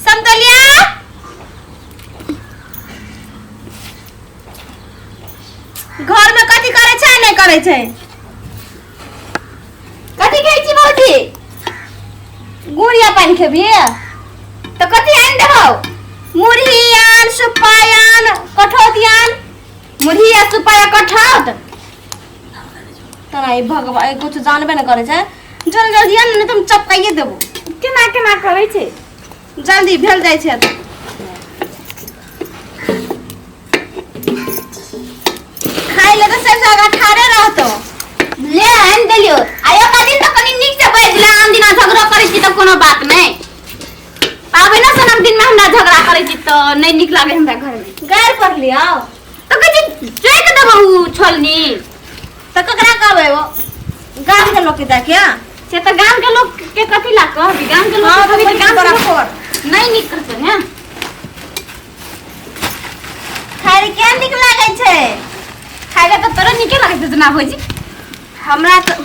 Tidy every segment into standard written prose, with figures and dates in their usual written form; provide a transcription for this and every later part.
समतलिया घर में कथी करे छै नहि करे छै कथी कहै छी भौजी गुड़िया पानि खेबही तऽ कथी आनि देबौ मुरही आन सुपारी आन कठौती आन मुरही आ सुपारी आ कठौत तोरा ई भगवान कुछ जानबे नहि करे छै जल्दी जल्दी आन नहि तऽ हम चपकाइए देबो केना केना करै छै जल्दी भेल जाइ छै खाइ ले तऽ सब जगह ठाढ़े रहतो ले आनि देलियो आ एक दिन तऽ कनि नीक से बाजि ले आन दिना झगड़ो करै छी तऽ कोनो बात नहि पाबनि सनक दिन में हमरा झगड़ा करै छी तऽ नहि नीक लागे हमरा घर में गारि पढ़लियौ तऽ कहै छी चोकि देबौ उ छोलनी तऽ ककरा कहबै ओ गाम के लोक के जाके से तऽ गाम के लोक के कथी ला कहबी गाम के लोक हाँ, के कहबी तऽ गाम के बड़ा लोक फोड़। नहि नीक कहतौ ने खाय ले केहन नीक लागै छै खाय ले तऽ तोरो नीके लागै छै ना भौजी हमरा तऽ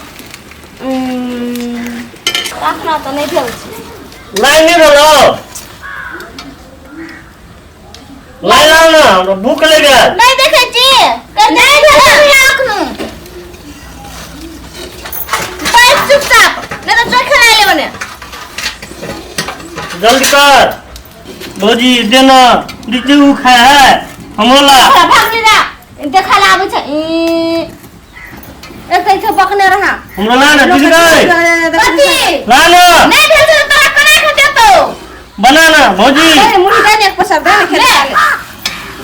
अखना तऽ नहि भेल छै लाइन नहि भेलौ लाइन लाउ ने हमरा भूख लागि गेल नहि देखै छी नहि भेल अखनो बैठ चुपचाप नहि तऽ चोखे ला लेबो ने जल्दी कर भौजी देना दीदी उ खाय है हमरो ला थोड़ा भाग ले जा देखा ला आबै छै ई एक तऽ बकने रहा हमरो ला ना दीदी रे कथी ला ना नहि भेल छै तऽ तोरा कोना के देतौ बना ना भौजी दे मुरही दे ने एक पसर दे ने खेते ताले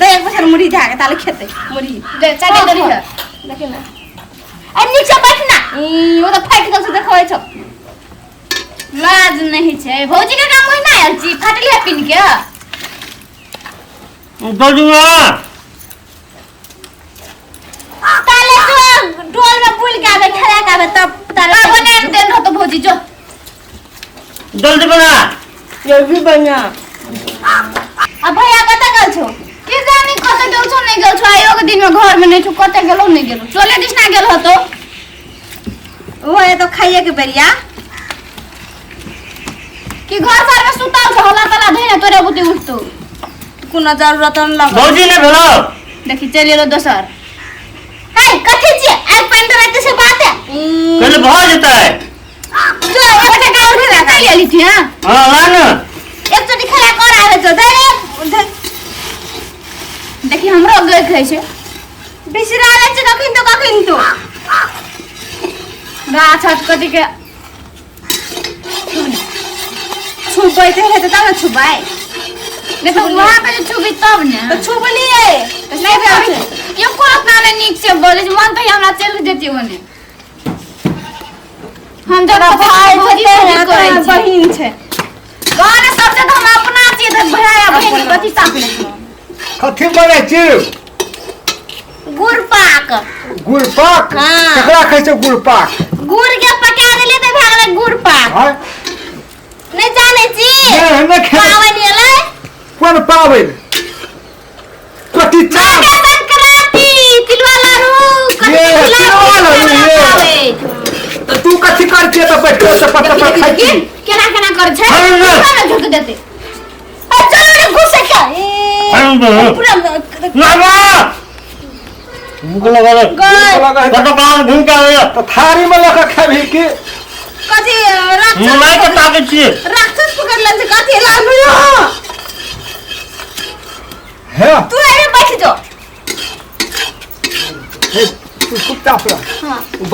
दे एक पसर मुरही दे के ताले खेते मुरही दे चाटे देली है देखी ना ए नीक से बैठ ना ई ओ तऽ फाटि गेल छै देखै छौ लाज नहीं छै भौजी के काम ओहिना आयल छी फाटली है पिन के दे ना ताले जो डोल में बुल के आबे खेला के आबे तब ताले बाबू ने आनि देन रहतो भौजी जो जल्दी बना जल्दी बना आ भैया कतऽ गेल छौ की जानी कतऽ गेल छौ नहि गेल छौ आइयो के दिन में घर में नहीं छौ कतऽ गेलो नहीं गेलो चले दिस ना गेल हतो ओ ये तो खाइए के बेरिया कि घर पर में सुतल छौ हला तला धोइ ने तोरे बुते उठतो कोनो जरूरत न लगल भौजी नहि भेलौ देखी चलि एलो दोसर है कथी छियै आइ पानि देबै से बात है कल भऽ जेतै जो एक गाँव में चलि एली थी हां हाँ ला ना एक चोटी खेला कर आवे जो दे रे देखी हमरो गए खाइ छै बिसरा रे छै कखन तो कखन तो गाछ हट कथी के छुबै ते हेतै तब ने छुबै नहीं तो वहां पे जे छुबी तब ने तऽ छुबलियै तऽ नहि भेल एको अपना ने नीक से बोले छै मन तऽ हमरा चलि जेती ओने हम जब तोरा भाय भौजी छै भौजी तोरा करै छी बहिन छै गाने सबसे तऽ हम अपना छियै तऽ भाय आ बहिन कथी साफ ले कथी बनै छी गुड़ पाक गुड़ पाक हाँ। केकरा कहै छै गुड़ पाक गुड़ के पका देलियै तऽ भए गेलै गुड़ पाक आँय? नहि जानै छी नहि, हम नहि खेबै। पाबनि एलै कोन पाबनि कथी चार माघे संक्रांति तिलवा लाड़ू कथी ये, तिलवा तिलवा लाड़ू, ये। पाबनि। तऽ तू कथी करै छियै तऽ बैठ कऽ चपा चपा खाइ छी केना केना करै छै अरे ना। केना ने झुक देतै आ चलो रे घुसे के ए, अरे ना। पूरा ना ना भूख लगल है। गए लगा है कतऽ कहाँ घूम के आबैया तऽ थारी में लऽ कऽ खेबही की कथी राक्षस मोबाइल के ताकै छियै राक्षस पकड़ लेल छै कथी लालू हे तू एने बैठ जो हे तू चुपचाप रह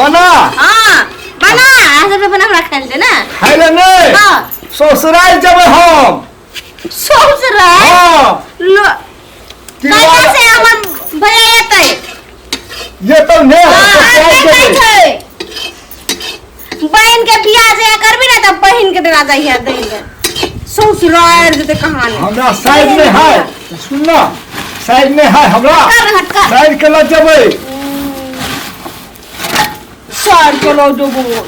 बना हां बना आज पे बना हमरा खाइल दे ना खाइ ले नहि हां ससुराल जेबै हम ससुराल हाँ लो कहिया से हमर भैया एतै ये तो ने हाँ, ससुराल नहि जेबै छै बहिन के बियाह जे करबी ना तब बहिन के देना चाहिए दै ले ससुराल जेतै कहानी हमरा साइड में है सुन ना साइड में है हमरा कर हटका साइड के लऽ जेबै सर के लऽ जेबो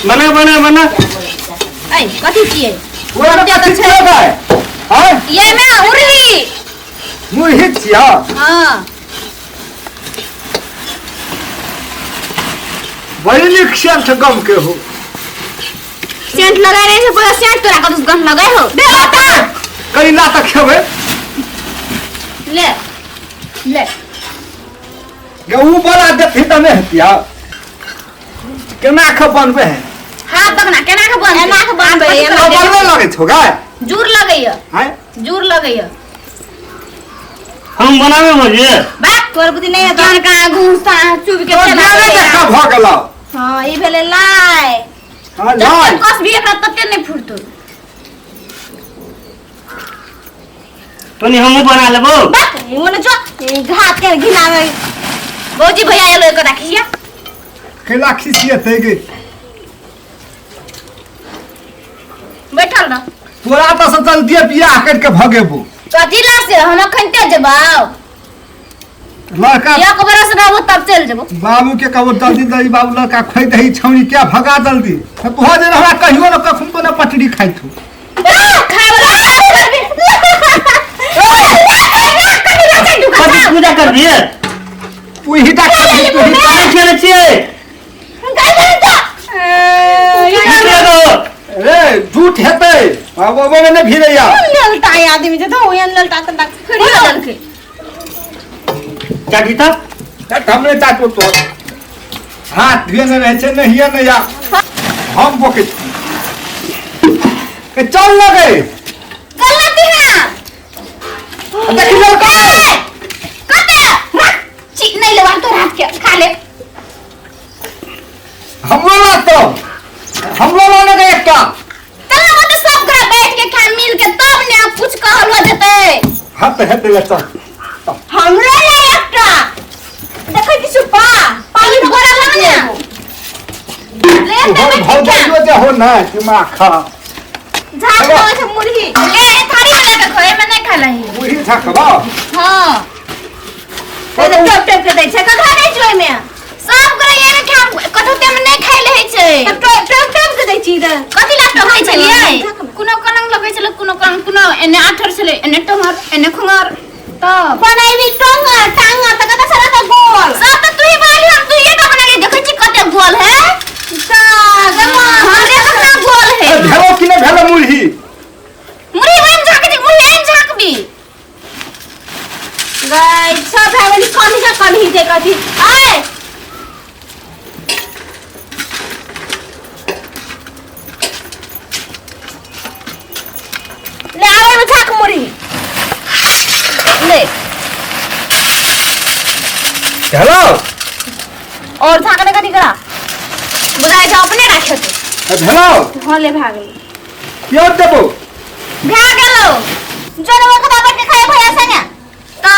बना बना बना ऐ कथी छियै ओकरा कथी छियै आँय ये में उर्ही मुरही छियै हाँ बड़ी नीक सेंट गम के हो सेंट लगाए रहे से पूरा सेंट तोरा कतौ गंध लगाए हो दे बता करी ला तक खेबै। ले ले। गे ऊ बला देखी तऽ नहि हेतिया, केना के बनबै है? हाथ तक ना केना के बनबै? एना के बनबै, एना। तो बनबै लगै छौ गाय? जूर लगैया। आँय? जूर लगैया। हम बनाबे भौजी। बात तोर बुद्धि नहि हेतौ। कान का घूसा चुभ के तो चला ज्ञाने गेलै। जकाँ भऽ गेलौ। हाँ, ई भेलै लाइ। हाँ, जते लाइ। कस भी एकरा तते नहि फुटतौ। तनी हमहूँ बना लेबो। बात ओने जो घात के घिनावे। भौजी भैया एलो एकर राखिया। केला खिसियतै गे? बैठल रह। तोरा तऽ सब जल्दिए बियाह करके भगेबो। कथी ला से हम अखन ते जेबौ? लड़का एक बरस रहबो तब चल जेबो। बाबू के कहबो जल्दी जल्दी बाबू लड़का खोइ दही छौनी क्या भगा जल्दी। तऽ तोहर जे हमरा कहियो न कखन तो न पटरी खाइ थू। खाय वाला कथी पूजा कर दिए? तू ही टा खाइ, तू ही टा। नहि खेले छियै। निकले दो। रे झूठ हेतै बाबू ओहिमे नहि भिड़ैया। ललता है आदमी जे तो ओहन ललता त फिर देलकै। चाटी तऽ तऽ हमरे चाटो तोहर हाथ धुए नहि रहै छै, नहिए नहि या हम बोकै छी। ए, चल लगे। गलती है। देखी लड़का। कते रख छी नहीं लेवा तो रात के खा ले। हमरो लागतो, हमरो लाने के एकटा। चल ना तो सब घर बैठ के खा मिल के तब ने कुछ कहल हो जते। हाथ तऽ हेतै ले चल। हमरो ले एकटा। देखै छी सुपा पानी भरा ला ना ले ते तोहर बैठ के खा। भौजाइयो जे हो ना कि माँ खा। झाक दो छै मुरही। ले थारी में लेके खोए में नहीं खा लही। मुरही झाकबा? हां। ए तऽ टोप टोप के दै छै, कथा दै छै ओहिमे। सब गोरा ये में खा कथो ते में नहीं खाइ लहे छै। तऽ टोप टोप टोप के दै छी तऽ। कथी ला टोकै छलियै? झाक ना। कोनो कलंग लगै छलै, कोनो कलंग कोनो एने आठर छलै, एने टोंगर एने खुंगर तब बनैबी टोंगर टांगर तऽ कतऽ सारा तऽ गोल। सब तऽ तू ही बनाली, हम तू ये बनाली। देखै छी कते गोल है। हां रे कतना गोल है। ए, भेलो कि नहि भेलो मुरही? मुरही बन झाक दे, मुरही एन झाकबी। गई सब भए गेली कन्ही के कन्ही जे कथी आय। ले आवे में झाक मुरही ले। हेलो। और झाक ने कथी करा बुझाइ छै अपने राखे तू। ए, भेलो? हां ले भए गेलै। क्यों देबो? भए गेलौ। जोर वो कदा बैठ के खाए भैया संगे। तो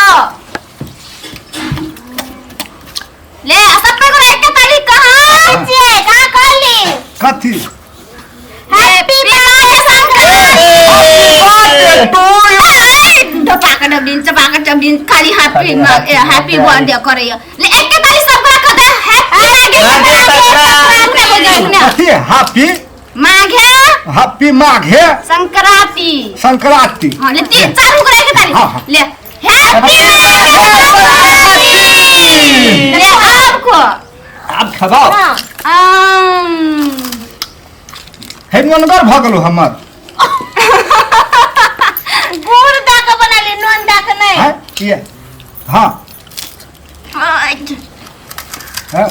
ले आ सब पे गोरा एक तारीख कहाँ छियै कहाँ कहली? कथी? Happy birthday Sankranti. चपाक चपाक चबिन खाली हैप्पी हैप्पी बर्थडे करैया। ले एक तारीख सब गोरा कह दे हैप्पी माघे संक्रांति। कथी हैप्पी माघे? हैप्पी माघे संक्रांति। संक्रांति। हाँ ले तीन चार गोरा एक तारीख। हाँ, हाँ। ले हैप्पी संक्रांति। ले आपको आब खबाओ। हाँ। हे नोनगर भऽ गेलौ हमर। गुड़ दऽ के बनेली, नून दऽ के नहि। हैं किया? हाँ। हैं?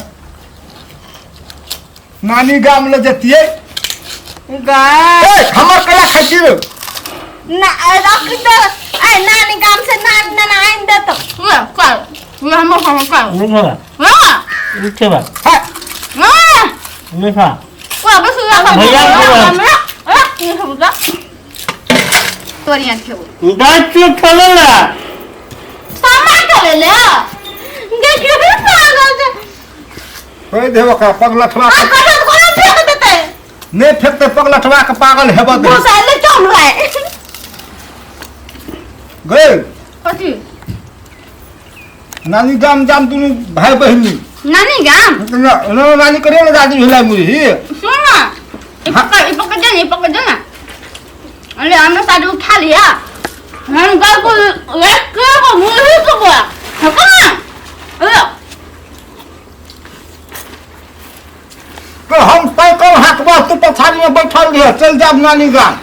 नानी गाम ले जतियै। गाय। ए, हमर कला खाइ छी रे? ना रख दो। ए नानी गाम से नानी नाना आनि देतौ। ले कर ले हम हम कर। मीठा बा। हां। मीठे बा। हाँ। हां। मीठा। वो बस भैया हमरा तोरिया खेबो। गाछ चूप खेलो ना। सामा खेले ले। देखियो पागल छै। कहि देब ओकरा पगलठवा आ के। कटत कोना फेंक देतै? नहि फेकतै पगलठवा के पागल हेबऽ दे। घुसा ले चल भाई। गए। कथी? नानी गाम जाम दुनू भाई बहिनी। नानी गाम? ना ना नानी करे ना दादी भेलै मुरही। सुन ना, ई पकड़, ई पकड़ दे, ई पकड़ दे ना। अरे हमरा साथ उठा लिया। हम गाल को एक के मुरही को बोला। हको ना। अरे तो हम तय कम हाथ बस तू पछाड़ी में बैठल रह, चल जाब नानी गाम।